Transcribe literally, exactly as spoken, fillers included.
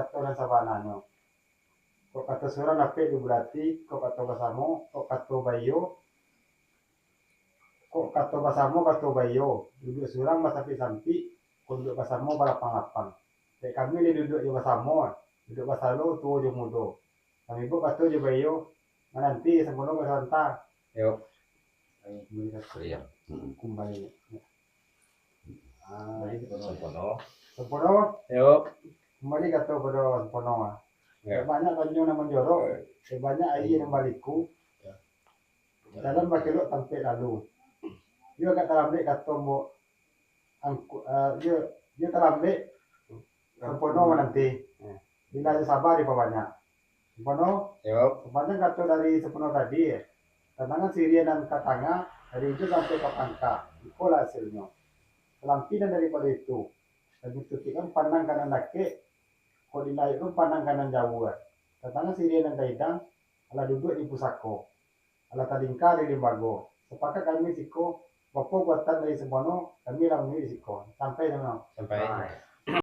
Kato nan sabananyo. Kok kato surang dapek diulati, kok kato basamo, kok kato baiyo, kok kato basamo, kato baiyo, duduak surang basampik-sampik, kok duduak basamo balapang-lapang. Dek kami lai duduak jo basamo, duduak basalo tuo jo mudo. Kami buek kato jo baiyo, mananti sampono ka sabanta. Yo. Ayo, kembali ka Iya. Mm-mm. Kumbali. Ah, Sampono. Sampono. Yo. Kumbali kato pado Sampono ah. Ya. Banyak tanyo nan manjorok, banyak aia nan baliku. Ya. Jalan bakilok tampek lalu. Iyo agak talambek kato mbok angku, ah, iyo, iyo talambek Sampono mananti. Bila ajo saba dipabanyak. Sampono, Yo. Sapanjang kato dari Sampono tadi, tantangan siriah nan ka tangah, dari ujuang sampai ka pangka, ikolah hasilnyo. Salampi nan daripado itu, kami tutuikkan pandang ka nan dakek, kok dilayuikkan pandang ka nan jauah. Tantangan siriah nan tahidang, alah duduak di pusako, alah talingka di limbago. Sapakat kami siko, bapo buatan dari Sampono, kami lah manuruik siko. Sampai, Sampono. Sampai. Sampai.